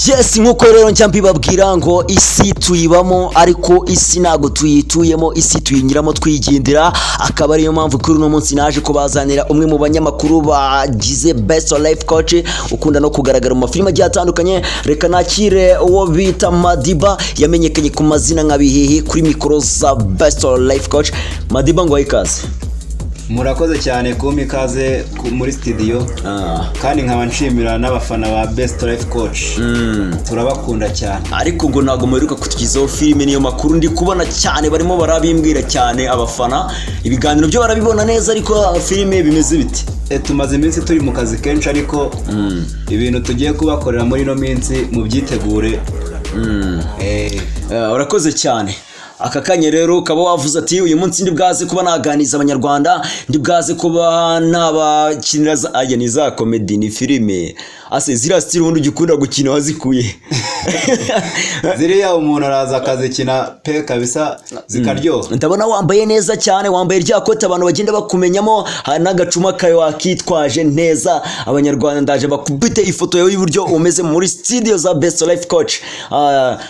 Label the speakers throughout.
Speaker 1: Yes, nk'uko rero njya mbibabwira ngo isi tuyibamo, ariko isi ntabwo tuyituyemo, isi tuyinyuramo twigendera. Akaba ariyo mpamvu kuri uno munsi naje kubazanira umwe mu banyamakuru bagize Best Life Coach, ukunda no kugaragara mu mafilime agiye atandukanye. Reka nakire uwo bita Madiba, yamenyekanye ku mazina nka Bihehe, kuri mikoro za Best Life Coach. Madiba, ngo ikaze.
Speaker 2: Murakoze cyane kumpa ikaze muri studio, kandi nkaba nshimira n'abafana ba Best Life Coach, turabakunda cyane.
Speaker 1: Ariko ngo ntabwo muheruka kutugezaho filime, niyo makuru ndi kubona cyane, barimo barabimbwira cyane abafana. Ibiganiro byo barabibona neza, ariko filime bimeze biti?
Speaker 2: Tumaze iminsi turi mu kazi kenshi, ariko ibintu tugiye kubakorera muri ino minsi mubyitegure.
Speaker 1: Urakoze cyane. Aka kanya rero ukaba wavuze ati: "Uyu munsi ndi bwaze kuba naganiza Abanyarwanda, ndi bwaze kuba nabakinira za aya ni za comedy, ni filime." Ase ziriya style ubundi ujya ukunda gukina wazikuye?
Speaker 2: Ziriya umuntu araza akazikina pe kabisa, zikaryoha.
Speaker 1: Ndabona wambaye neza cyane, wambaye rya kote abantu bagenda bakumenyamo, hari n'agacuma kawe wakitwaje neza. Abanyarwanda, ndaje bakubite ifoto yawe y'uburyo umeze muri studio za Best Life Coach.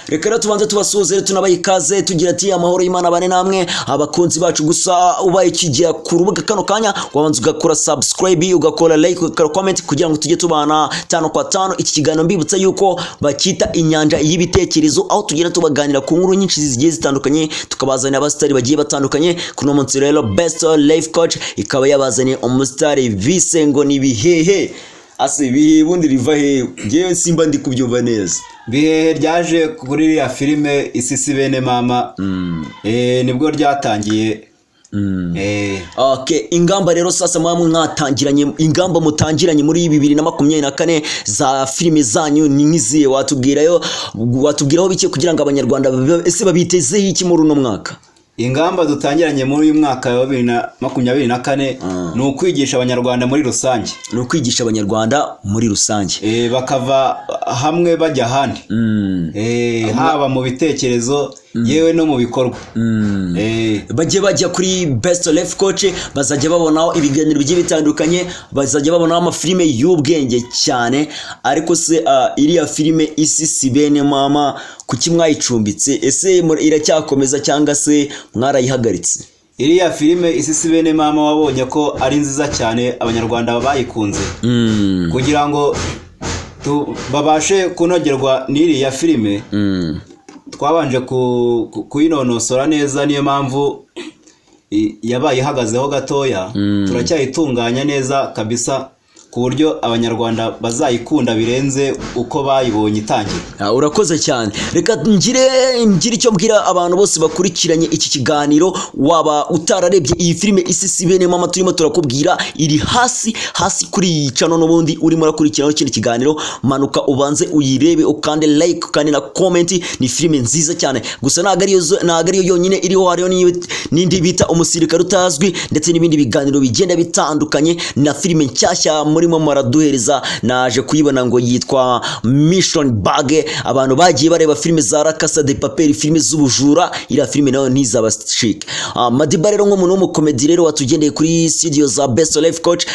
Speaker 1: Reka rero tubanze tubasuhuze, rero tunabaha ikaze, tugira ati: "Amahoro y'Imana bane namwe, abakunzi bacu." Gusa ubaye ukigera ku rubuga kano kanya, wabanza ugakora subscribe, ugakora like, ugakora comment, kugira ngo tujye tubana tano kwa tano. Iki kiganiro mbibutsa yuko bacyita Inyanja y'Ibitekerezo, aho tugenda tubaganira ku nkuru nyinshi zigiye zitandukanye, tukabazanira abasitari bagiye batandukanye. Kuri uno munsi rero Best Life Coach ikaba yabazaniye umusitari bise ngo ni Bihehe. Ase Bihehe ubundi riva hehe? Ngewe simba ndi kubyumva neza.
Speaker 2: Bihehe ryaje kuri iriya filime Isi si bene mama, nibwo ryatangiye.
Speaker 1: Okay, ingamba rero sasa muba mwatangiranye, ingamba mutangiranye muri 2024 za filime zanyu ni nk'izihe? Watubwirayo, watubwiraho bike kugira ngo Abanyarwanda ese babitezeho iki muri uno mwaka?
Speaker 2: Ingamba dutangiranye muri uyu mwaka wa 2024 ni ukwigisha Abanyarwanda muri rusange.
Speaker 1: Ni ukwigisha Abanyarwanda muri rusange.
Speaker 2: Bakava hamwe bajya ahandi, haba mu bitekerezo yewe no mu bikorwa.
Speaker 1: Bajye bajya kuri Best Life Coach, bazajya babonaho ibiganiro bigiye bitandukanye, bazajya babonaho amafilime y'ubwenge cyane. Ariko se iriya filime Isi si bene mama, kuki mwayicumbitse? Ese iracyakomeza cyangwa se mwarayihagaritse?
Speaker 2: Iriya filime Isi si bene mama wabonye ko ari nziza cyane, Abanyarwanda bayikunze. Kugira ngo babashe kunogerwa n'iriya filime, twabanje kuyinonosora neza, niyo mpamvu yabaye ihagazeho gatoya. Turacyayitunganya neza kabisa, ku buryo Abanyarwanda bazayikunda birenze uko bayibonye itangira.
Speaker 1: Urakoze cyane. Reka ngire icyo mbwira abantu bose bakurikiranye iki kiganiro. Waba utararebye iyi filime Isi si bene mama turimo turakubwira, iri hasi hasi kuri iyi channel n'ubundi urimo urakurikiranaho kino kiganiro. Manuka ubanze uyirebe, ukande like, ukande na comment. Ni filime nziza cyane. Gusa ntabwo ariyo yonyine iriho, hariho n'indi bita Umusirikare Utazwi, ndetse n'ibindi biganiro bigenda bitandukanye, na filime nshyashya murimo muraduhereza, naje kuyibona ngo yitwa Mission Bag. Abantu bagiye bareba filime za La Casa de Papel, filime z'ubujura, iriya filime nayo ntizabashike. Madiba rero, nk'umuntu w'umukomedi rero watugendeye kuri studio za Best Life Coach,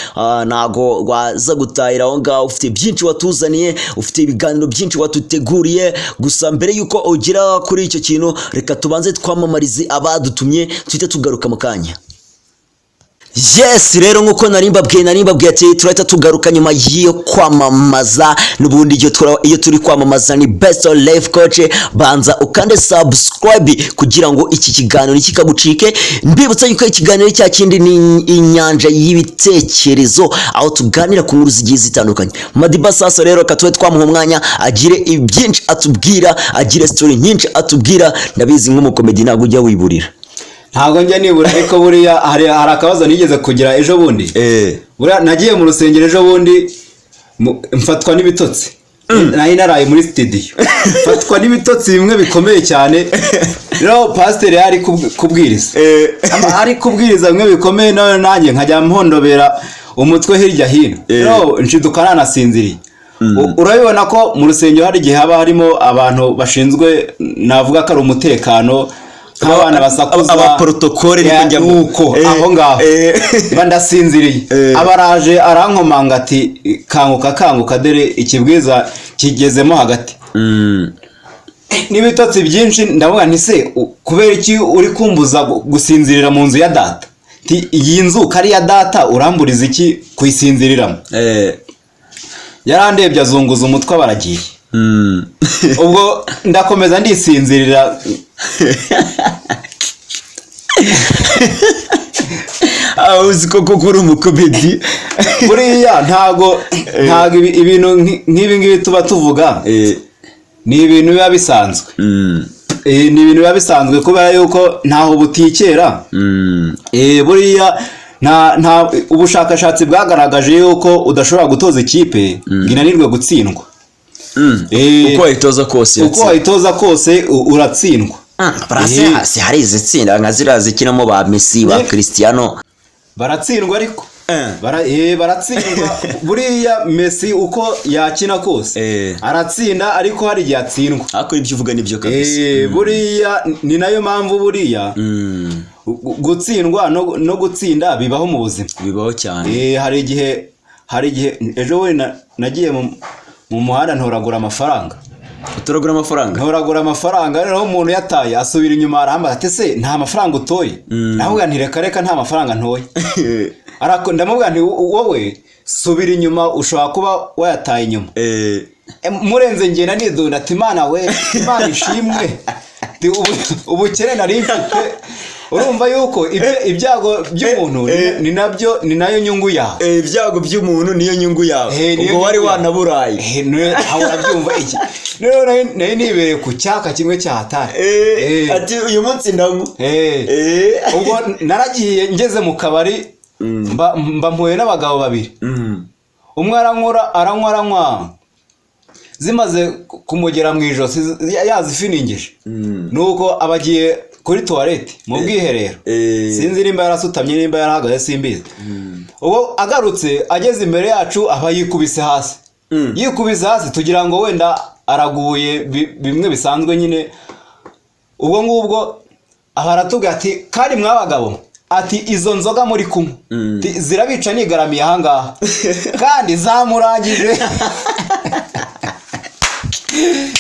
Speaker 1: ntago waza gutahira aho ngaho. Ufite byinshi watuzaniye, ufite ibiganiro byinshi watuteguriye. Gusa mbere y'uko ugera kuri icyo kintu, reka tubanze twamamarize abadutumye, tuhite tugaruka mu kanya. Yes, rero nk'uko nari mbabwiye ati turahita tugaruka nyuma y'iyo kwamamaza. N'ubundi iyo turi kwamamaza ni Best Life Coach. Banza ukande subscribe kugira ngo iki kiganiro ntikikagucike. Mbibutsa yuko ikiganiro cya kindi ni Inyanja y'Ibitekerezo, aho tuganira ku nkuru zigiye zitandukanye. Madiba sasa rero, reka tube twamuha umwanya agire ibyinshi atubwira, agire story nyinshi atubwira. Ndabizi nk'umukomedi ntabwo ujya wiburira.
Speaker 2: Ntabwo njya nibura, ariko buriya hari akabazo nigeze kugira ejo bundi. Buriya nagiye mu rusengero ejo bundi, mfatwa n'ibitotsi. Nari naraye muri studio, mfatwa n'ibitotsi bimwe bikomeye cyane. Rero pasiteri yari kubwiriza, ari kubwiriza bimwe bikomeye, nawe nanjye nkajya mpondobera umutwe hirya hino. Rero nshiduka nanasinziriye. Urabibona ko mu rusengero hari igihe haba harimo abantu bashinzwe, navuga ko ari umutekano, nk'abana basakuza.
Speaker 1: Abaporotokole niko
Speaker 2: Ya,
Speaker 1: njya mvuga.
Speaker 2: nuko aho ngaho mba ndasinziriye, aba araje arankomanga ati: "Kanguka, kanguka, dore ikibwiza kigezemo hagati." N'ibitotsi byinshi. Ndavuga nti: "Se kubera iki uri kumbuza gusinzirira mu nzu ya data?" Nti: "Iyi nzu ko ari iya data, uramburiza iki kuyisinziriramo?" Yarandebye, azunguza umutwe, baragiye. Ubwo ndakomeza ndisinzirira.
Speaker 1: Ah, uzi ko koko uri umukomedi.
Speaker 2: Buriya ntago ibintu nk'ibi ngibi tuba tuvuga ni ibintu biba bisanzwe. Ni ibintu biba bisanzwe kubera yuko ntaho butikera. Buriya nta ubushakashatsi bwagaragaje yuko udashobora gutoza ikipe ngo inanirwe gutsindwa.
Speaker 1: Uko wayitoza kose
Speaker 2: uko
Speaker 1: yatsinda.
Speaker 2: Wayitoza kose uratsindwa.
Speaker 1: Barase hasi hari izitsinda nka ziriya zikinamo ba Messi, ba Cristiano.
Speaker 2: Baratsindwa ariko. Baratsindwa. Buriya Messi uko yakina kose aratsinda, ariko hari igihe atsindwa.
Speaker 1: Ariko ibyo uvuga nibyo kabisa.
Speaker 2: Buriya ni nayo mpamvu buriya gutsindwa no gutsinda bibaho mu buzima.
Speaker 1: Bibaho cyane.
Speaker 2: Hari igihe ejo bundi nagiye mu muhanda ntoragura amafaranga.
Speaker 1: Utoragura amafaranga?
Speaker 2: Ntoragura amafaranga. Noneho umuntu yataye asubira inyuma, arahambaza ati: "Se nta mafaranga utoye?" Navuga nti: "Reka reka, nta mafaranga ntoye." Ndamubwira nti: "Wowe subira inyuma, ushobora kuba wayataye inyuma." Murenze ngenda nidunda ati: "Imana we, Imana ishimwe." Ati: "Ubukene nari mfite." Urumva yuko ibyago by'umuntu ni nabyo, ni nayo nyungu yawe.
Speaker 1: Ibyago by'umuntu niyo nyungu yawe.
Speaker 2: Niyo
Speaker 1: Ubwo wari
Speaker 2: nyungu yawe.
Speaker 1: wanaburaye.
Speaker 2: Aho urabyumva iki? Rero nari nibereye ku cyaka kimwe cya hatari.
Speaker 1: Ati: "Uyu munsi ndanywa."
Speaker 2: Ubwo naragiye, ngeze mu kabari mba mpuye n'abagabo babiri. Umwe aranywa, aranywa, aranywa, zimaze kumugera mu ijosi yazifiningije, nuko aba agiye kuri toilette, mu bwiherero. Sinzi nimba yarasutamye, nimba yarahagaze, simbizi. Ubwo agarutse ageze imbere yacu, aba yikubise hasi. Yikubise hasi tugira ngo wenda araguye, bimwe bisanzwe nyine. Ubwo ngubwo aba aratubwira ati: "Kandi mwabagabo," ati, "izo nzoga muri kunywa," ati, "zirabica nigaramiye ahangaha." Kandi zamurangije,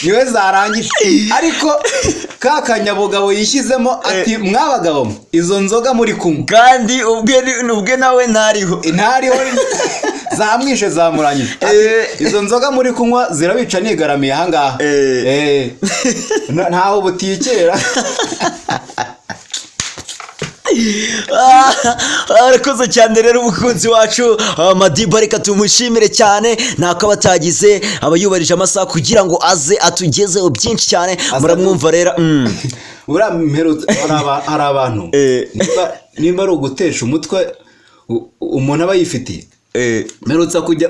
Speaker 2: niwe zarangije, ariko ka kanyabugabo yishyizemo ati: "Mwabagabo mwe, izo nzoga muri kunywa."
Speaker 1: Kandi ubwe nawe ntariho.
Speaker 2: Ntariho, zamwishe, zamurangije. Ati: "Izo nzoga muri kunywa zirabica nigaramiye ahangaha." Ntaho butikera.
Speaker 1: Ah, arakoze cyane rero umukunzi wacu Madiba, reka tumushimire cyane, ntako aba atagize, aba yubarije amasaha kugira ngo aze atugezeho byinshi cyane. Muramwumva rero.
Speaker 2: Buriya mperutse hari abantu nimba ari ugutesha umutwe umuntu aba yifitiye.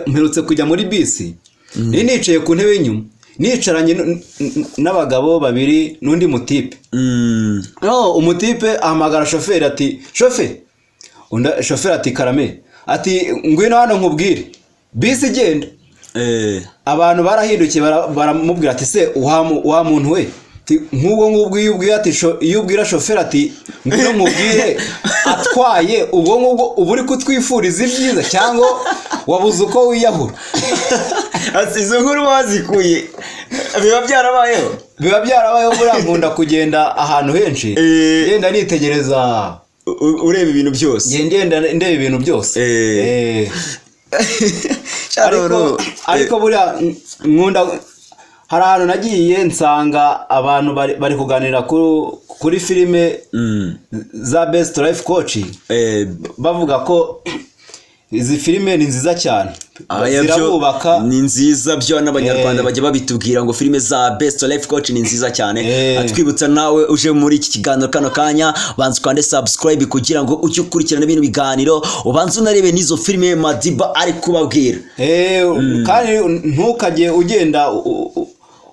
Speaker 2: Mperutse kujya muri bisi, nari nicaye ku ntebe y'inyuma, nicaranye n'abagabo babiri n'undi mutipe. No umutipe ahamagara shoferi ati: "Shoferi." Undi shoferi ati: "Karame." Ati: "Ngwino hano nkubwire." Bisi igenda. Abantu barahindukiye, baramubwira ati: "Se wa muntu we," ati, "nk'ubwo ngubwo iyo ubwiye ati iyo ubwira shoferi ati ngwino nkubwire atwaye, ubwo ngubwo uba uri kutwifuriza ibyiza cyangwa wabuze uko wiyahura?"
Speaker 1: Ati: "Izo nkuru bazikuye, biba byarabayeho?"
Speaker 2: Biba byarabayeho. Buriya nkunda kugenda ahantu henshi, ngenda nitegereza.
Speaker 1: Ureba ibintu byose.
Speaker 2: Ngenda ndeba ibintu byose. Ariko buriya nkunda, hari ahantu nagiye nsanga abantu bari kuganira kuri filime za Best Life Coach, bavuga ko izi filime ni nziza cyane,
Speaker 1: Aya byo
Speaker 2: zirabubaka.
Speaker 1: Ni nziza byo, n'abanyarwanda bajya babitubwira ngo filime za Best Life Coach ni nziza cyane. Atwibutsa nawe uje muri iki kiganiro kano kanya, banza ukande subscribe kugira ngo ujye ukurikirana bino biganiro, ubanze unarebe n'izo filime Madiba ari kubabwira.
Speaker 2: Kandi ntukajye ugenda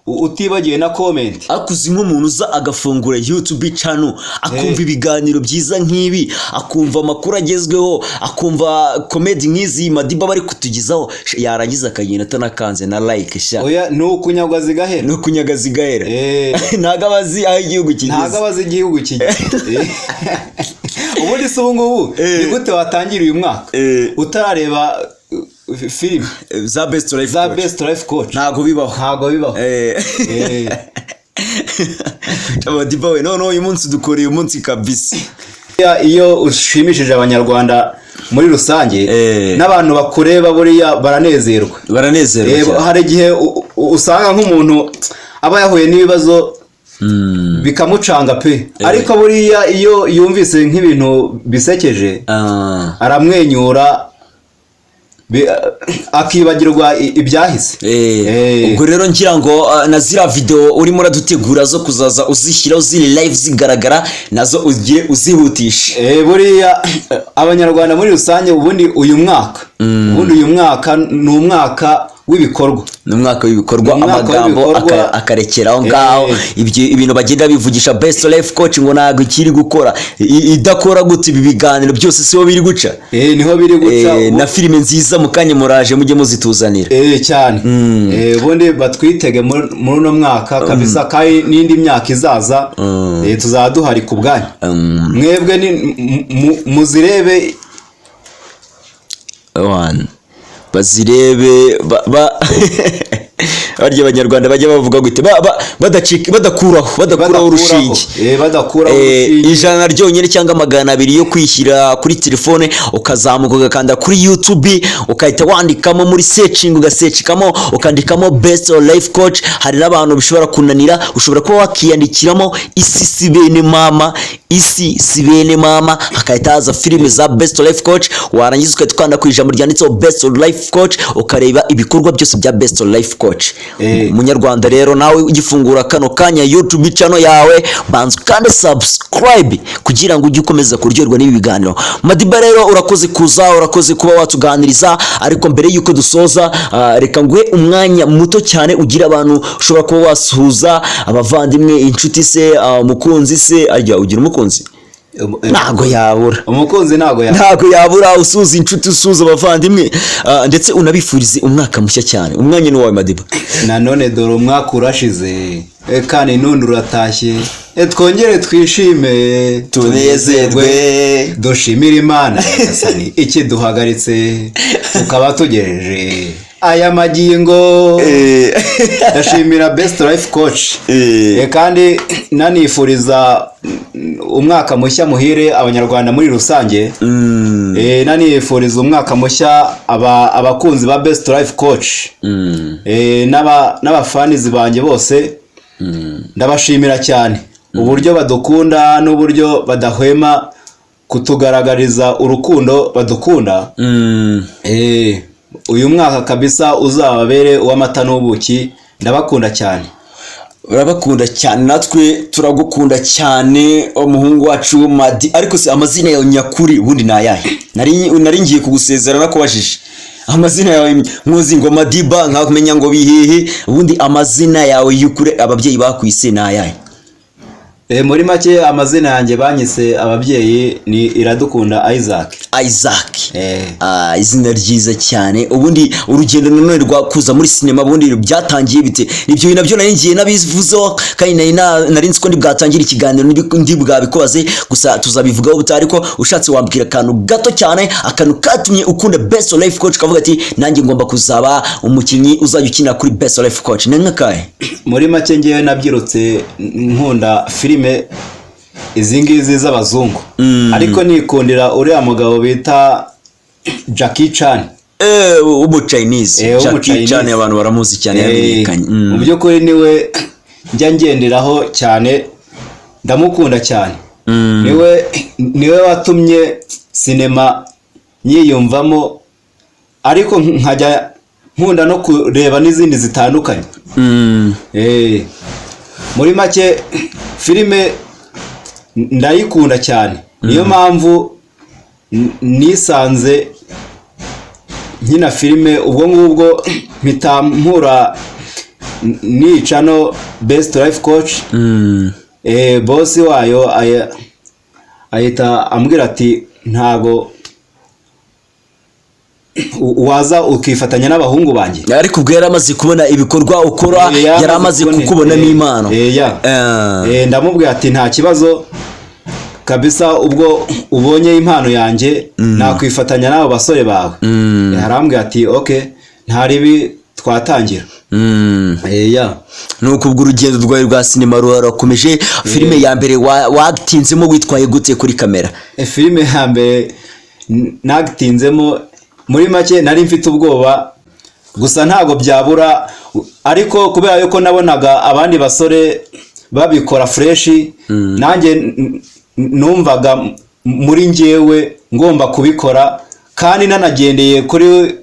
Speaker 2: utibagiwe na comment.
Speaker 1: Ariko uzi nk'umuntu uza agafungura YouTube channel, akumva ibiganiro byiza nk'ibi, akumva amakuru agezweho, akumva comedy nk'izi Madiba bari kutugezaho, yarangiza akagenda atanakanze na like sha?
Speaker 2: Oya, ni ukunyagwa zigahera.
Speaker 1: Ni ukunyaga zigahera. Ntabwo aba azi aho igihugu
Speaker 2: Ntabwo
Speaker 1: kigeze.
Speaker 2: aba azi igihugu kigeze. Ubundi se ubu ngubu ni gute watangira uyu mwaka utarareba? filime
Speaker 1: Za Best Life
Speaker 2: za
Speaker 1: Coach.
Speaker 2: Best Life Coach.
Speaker 1: Ntabwo bibaho.
Speaker 2: Ntabwo bibaho.
Speaker 1: Madiba we, noneho uyu munsi dukoreye umunsi kabisa.
Speaker 2: Iyo ushimishije Abanyarwanda muri rusange n'abantu bakureba, buriya baranezerwa.
Speaker 1: Baranezerwa cyane.
Speaker 2: Hari igihe usanga nk'umuntu aba yahuye n'ibibazo bikamucanga pe, ariko buriya iyo yumvise nk'ibintu bisekeje aramwenyura, akibagirwa ibyahise.
Speaker 1: Ubwo rero ngira ngo na ziriya video urimo uradutegura zo kuzaza uzishyiraho ziri live zigaragara, nazo ugire uzihutishe.
Speaker 2: Buriya Abanyarwanda muri rusange, ubundi uyu mwaka ni umwaka w'ibikorwa.
Speaker 1: Ni umwaka w'ibikorwa.
Speaker 2: Ni umwaka
Speaker 1: Amagambo
Speaker 2: w'ibikorwa.
Speaker 1: Akarekera aho ngaho. Ibyo ibintu bagenda bivugisha Best Life Coach ngo ntabwo ikiri gukora, idakora gute? Ibi biganiro byose siho biri guca?
Speaker 2: Niho biri guca.
Speaker 1: Na filime nziza mu kanya muraje mujye muzituzanira.
Speaker 2: Cyane. Ubundi batwitege muri uno mwaka kabisa, kandi n'indi myaka izaza tuzaba duhari ku bwanyu. Mwebwe ni muzirebe.
Speaker 1: One. Bazirebe barya Abanyarwanda bajya bavuga gute? Badacika, badakuraho urushinge.
Speaker 2: Badakuraho urushinge.
Speaker 1: 100 ryonyine cyangwa 200 yo kwishyira kuri telefone, ukazamuka ugakanda kuri YouTube, ukahita wandikamo muri searching, ugasecikamo, ukandikamo Best Life Coach. Hari n'abantu bishobora kunanira, ushobora kuba wakiyandikiramo "Isi si bene mama", "Isi si bene mama", hakahita haza filime za Best Life Coach. Warangiza ugahita ukanda ku ijambo ryanditseho Best Life Coach, ukareba ibikorwa byose bya Best Life Coach. Munyarwanda rero, nawe ugifungura kano kanya YouTube channel yawe, banza ukande subscribe kugira ngo ujye ukomeza kuryoherwa n'ibi biganiro. Madiba rero, urakoze kuza, urakoze kuba watuganiriza, ariko mbere y'uko dusoza, reka nguhe umwanya muto cyane ugira abantu ushobora kuba wasuhuza, abavandimwe, inshuti se, umukunzi se. Arya ugira umukunzi? Ntago yabura.
Speaker 2: Umukunzi ntago yabura.
Speaker 1: Ntabwo yabura. Usuhuza inshuti, usuhuza abavandimwe, ndetse unabifurize umwaka mushya cyane. Umwanya ni uwawe, Madiba.
Speaker 2: Nanone dore umwaka urashize, kandi n'undi uratashye. Twongere twishime,
Speaker 1: Tunezerwe,
Speaker 2: dushimire Imana Nyagasani ikiduhagaritse tukaba tugejeje aya magingo. Ndashimira Best Life Coach. Kandi nanifuriza umwaka mushya muhire Abanyarwanda muri rusange. Nanifuriza umwaka mushya abakunzi ba Best Life Coach n'abafanizi banjye bose. Ndabashimira cyane uburyo badukunda n'uburyo badahwema kutugaragariza urukundo badukunda. Uyu mwaka kabisa uzababere uw'amata n'ubuki. Ndabakunda cyane.
Speaker 1: Urabakunda cyane, natwe turagukunda cyane, umuhungu wacu Madi. Ariko se amazina yawe nyakuri ubundi ni ayahe? Nari ngiye kugusezera nakubajije amazina yawe, nkuzi ngo Madiba, nkamenya ngo bihehe. Ubundi amazina yawe y'ukuri ababyeyi bakwise ni ayahe?
Speaker 2: Muri make amazina yanjye banyise ababyeyi ni Iradukunda Isaac.
Speaker 1: Isaac.
Speaker 2: Eh.
Speaker 1: Ah, izina ryiza cyane. Ubundi urugendo nanone rwa kuza muri sinema, ubundi byatangiye bite? Ibyo bintu nabyo nari ngiye nabivuzeho, kandi nari nzi ko ndi bwatangira ikiganiro ndi bwabikoze, gusa tuzabivugaho ubutaha. Ariko ushatse wambwira akantu gato cyane, akantu katumye ukunda Best Life Coach, ukavuga ati nanjye ngomba kuzaba umukinnyi uzajya ukina kuri Best Life Coach, ni nk'akahe?
Speaker 2: Muri make ngewe nabyirutse nkunda filime izi ngizi z'abazungu, ariko nikundira uriya mugabo bita Jackie Chan.
Speaker 1: W'umu Chinese. Jackie
Speaker 2: W'umu Chinese.
Speaker 1: Chan abantu baramuzi cyane, yamenyekanye.
Speaker 2: Mu by'ukuri niwe njya ngenderaho cyane, ndamukunda cyane. Niwe watumye sinema nyiyumvamo, ariko nkajya nkunda no kureba n'izindi zitandukanye. Muri make filime ndayikunda cyane, niyo mpamvu nisanze nkina filime. Ubwo ngubwo mpita mpura nica no Best Life Coach. Bosi wayo ahita ambwira ati ntago waza ukifatanya n'abahungu banjye?
Speaker 1: Ariko ubwo yari amaze kubona ibikorwa ukora, yari amaze
Speaker 2: kubona-
Speaker 1: kukubonamo impano.
Speaker 2: Ya. Ndamubwira ati nta kibazo. Kabisa, ubwo ubonye impano yanjye, nakwifatanya n'abo basore bawe. Arambwira ati: "Ok, nta ribi, twatangira." Yeah.
Speaker 1: Nuko ubwo urugendo rwawe rwa sinema rurakomeje. Filime ya mbere watinzemo witwaye gute kuri kamera?
Speaker 2: Filime ya mbere nagitinzemo, muri make nari mfite ubwoba gusa, ntabwo byabura, ariko kubera yuko nabonaga abandi basore babikora fresh, nanjye numvaga muri njyewe ngomba kubikora, kandi nanagendeye kuri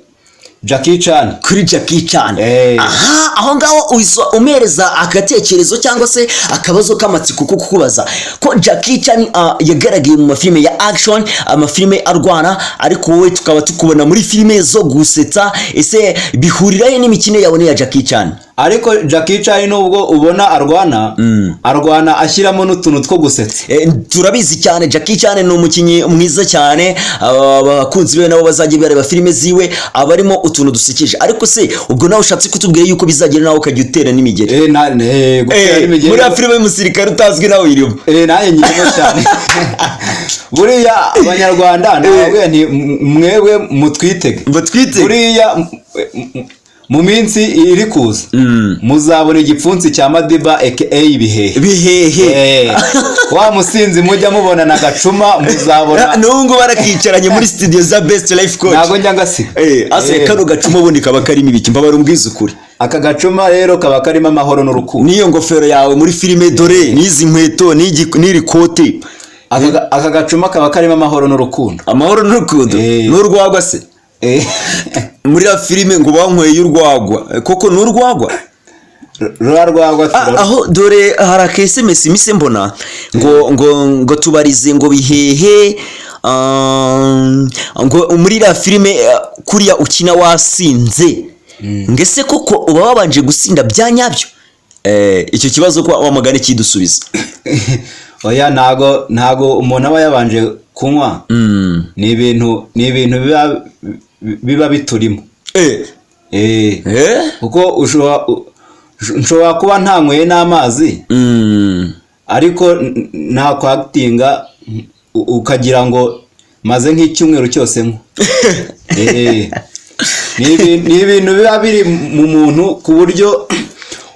Speaker 2: Jackie Chan.
Speaker 1: Kuri Jackie Chan. Aha, aho ngaho uhise umereza agatekerezo cyangwa se akabazo k'amatsiko ko kukubaza ko Jackie Chan yagaragaye mu mafilime ya action, amafilime arwana, ariko wowe tukaba tukubona muri filime zo gusetsa. Ese bihurira he n'imikino yawe n'iya Jackie Chan?
Speaker 2: Ariko Jackie Chan, nubwo ubona arwana, arwana ashyiramo n'utuntu two gusetsa.
Speaker 1: Turabizi cyane, Jackie Chan ni umukinnyi mwiza cyane. Abakunzi be nabo bazajya bareba filime ziwe, aba arimo utuntu dusekeje. Ariko se ubwo nawe ushatse kutubwira yuko bizagera nawe ukajya utera n'imigeri?
Speaker 2: Gutera n'imigeri.
Speaker 1: Muri ya filime y'umusirikare utazwi nawe irimo?
Speaker 2: Nanjye nyirimo cyane. Buriya Abanyarwanda nababwiye nti: "Mwebwe mutwitege."
Speaker 1: Batwite.
Speaker 2: Buriya mu minsi iri kuza muzabona igipfunsi cya Madiba aka Bihehe.
Speaker 1: Bihehe.
Speaker 2: Wa musinzi mujya mubona na gacuma, muzabona.
Speaker 1: N'ubu ngubu barakicaranye muri studio za Best Life Coach.
Speaker 2: Ntabwo njya ngasiga.
Speaker 1: Ase kano gacuma ubundi kaba karimo ibiki? Mbabara umbwize ukuri.
Speaker 2: Aka gacuma rero kaba karimo amahoro n'urukundo.
Speaker 1: N'iyo ngofero yawe muri filime, dore n'izi nkweto, n'iri kote.
Speaker 2: Aka gacuma kaba karimo amahoro n'urukundo.
Speaker 1: Amahoro n'urukundo. N'urwagwa se? Muri ya filime ngo banyweye urwagwa. Koko ni urwagwa?
Speaker 2: Rurarwagwa.
Speaker 1: Aho dore hari aka SMS mise mbona ngo tubarize ngo Bihehe, ngo muri iriya filime, kuriya ukina wasinze, ngese koko uba wabanje gusinda bya nyabyo? Icyo kibazo ko wamugane kidusubiza.
Speaker 2: Oya, ntago umuntu aba yabanje kunywa. Ni ibintu biba biturimo. Kuko nshobora kuba ntanyweye n'amazi, ariko nakwakitinga ukagira ngo maze nk'icyumweru cyose nywa. Ni ibintu biba biri mu muntu, ku buryo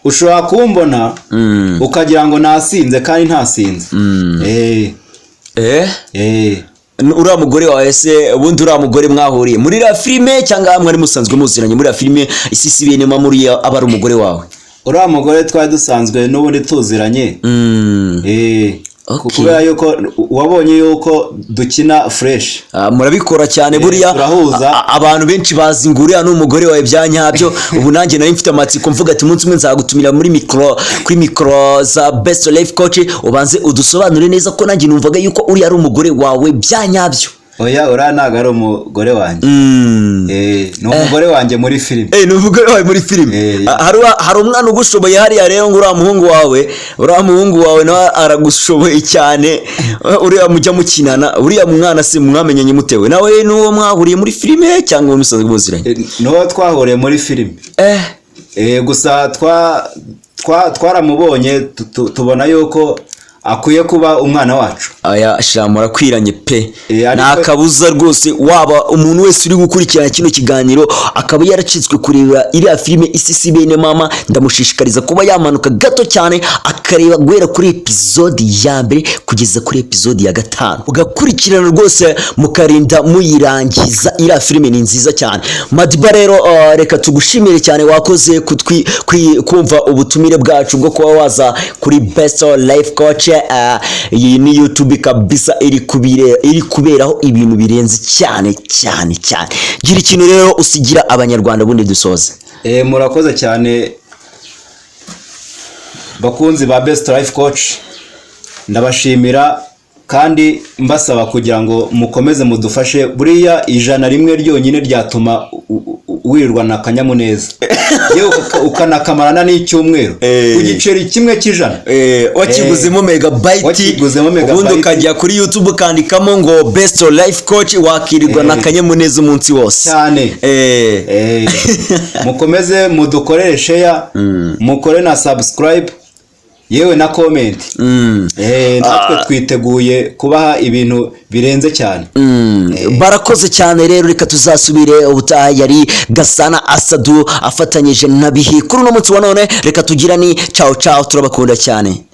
Speaker 2: ushobora kumbona ukagira ngo nasinze kandi ntasinze.
Speaker 1: Uriya mugore wawe se ubundi, uriya mugore mwahuriye muri iriya filime cyangwa mwari musanzwe muziranye muri iriya filime Isisi Bene Mama, uriya aba ari umugore wawe?
Speaker 2: Uriya mugore twari dusanzwe n'ubundi tuziranye. Kubera yuko wabonye yuko dukina fresh.
Speaker 1: Ah, murabikora cyane buriya.
Speaker 2: Turahuza.
Speaker 1: Abantu benshi bazi ngo uriya ni umugore wawe bya nyabyo. Ubu nanjye nari mfite amatsiko, mvuga ati umunsi umwe nzagutumira muri mikoro, kuri mikoro za Best Life Coach, ubanze udusobanure neza, ko nanjye numvaga yuko uriya ari umugore wawe bya nyabyo.
Speaker 2: Oya, uriya ntabwo ari umugore wanjye. Ni umugore wanjye muri filime.
Speaker 1: Ni umugore wawe muri filime. Ah, hari umwana ugushoboye hariya rero, ngo uriya muhungu wawe nawe aragushoboye cyane, uriya mujya mukinana. Uriya mwana se mwamenyanye mutewe nawe n'uwo mwahuriye muri filime cyangwa musanzwe muziranye?
Speaker 2: N'uwo twahuriye muri filime. Gusa twaramubonye tubona yuko akwiye kuba umwana wacu.
Speaker 1: Aya sha, murakwiranye pe.
Speaker 2: Ariko
Speaker 1: Nta kabuza rwose. Waba umuntu wese uri gukurikirana kino kiganiro akaba yaracitswe kureba iriya filime Isisi Bene Mama, ndamushishikariza kuba yamanuka gato cyane akareba guhera kuri episode ya mbere kugeza kuri episode ya gatanu, ugakurikirana rwose mukarinda muyirangiza. Iriya filime ni nziza cyane. Madiba rero, reka tugushimire cyane, wakoze kumva ubutumire bwacu bwo kuba waza kuri Best Life Coach. Iyi ni YouTube kabisa iri kuberaho ibintu birenze cyane cyane cyane. Gira ikintu rero usigira Abanyarwanda, ubundi dusoze.
Speaker 2: Murakoze cyane, bakunzi ba Best Life Coach. Ndabashimira kandi mbasaba kugira ngo mukomeze mudufashe. Buriya 100 ryonyine ryatuma wirirwana akanyamuneza, yewe ukanakamarana n'icyumweru ku giceri kimwe cy'ijana.
Speaker 1: Wakiguzemo megabyte.
Speaker 2: Wakiguzemo megabyte.
Speaker 1: Ubundi ukajya kuri YouTube ukandikamo ngo Best Life Coach, wakirirwa na akanyamuneza umunsi wose.
Speaker 2: Cyane. Mukomeze mudukorere share, mukore na subscribe. Yewe na comment. Natwe twiteguye kubaha ibintu birenze cyane.
Speaker 1: Barakoze cyane rero, reka tuzasubire ubutaha. Yari Gasana Asadu afatanyije na Bihi kuri uno munsi wa none. Reka tugira ni ciao ciao, turabakunda cyane.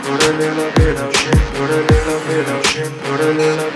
Speaker 3: Put a little bit of shit, put a little bit of shit, put a little